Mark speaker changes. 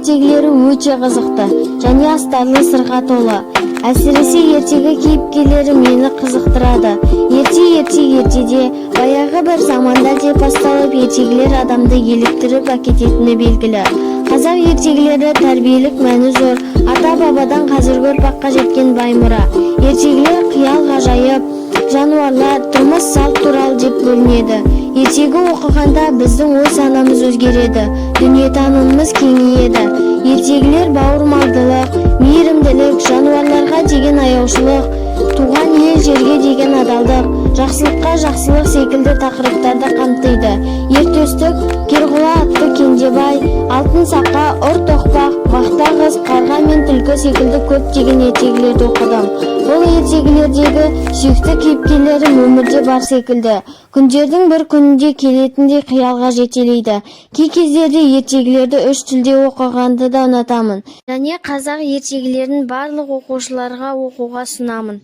Speaker 1: ертегілері өте қызықты және астарлы сырға толы. Әсіресе ертегі кейіпкерлері мені қызықтырады. Ерте, ерте, ертеде, баяғы бір заманда деп басталып, ертегілер адамды еліктіріп әкететіні белгілі. Қазақ ертегілері тәрбиелік мәні зор, ата-бабадан қазіргі ұрпаққа жеткен бай мұра. Ертегілер қиял, ғажайып, жануарлар, тұрмыс салт туралы деп бөлінеді. Ертегі оқығанда біздің ой санамыз өзгереді, дүниетанымымыз кеңейеді. Ертегілер бауырмалдылық, мейірімділік, жануарларға деген аяушылық, туған ел жерге деген адалдық, жақсылыққа жақсылық секілді тақырыптарды қамтиды. Ер Төстік, Керғұла атты Кендебай, Алтын сақа, Ұр тоқпақ, Мақта қыз, Қарға мен түлкі секілді көптеген ертегілерді оқыдым. Бұл ертегілердегі сүйікті кейіпкерлерім өмірде бар секілді, күндердің бір күнінде келетіндей қиялға жетелейді. Кей кездерде ертегілерді үш тілде оқығанды да ұнатамын және қазақ ертегілерін барлық оқушыларға оқуға ұсынамын.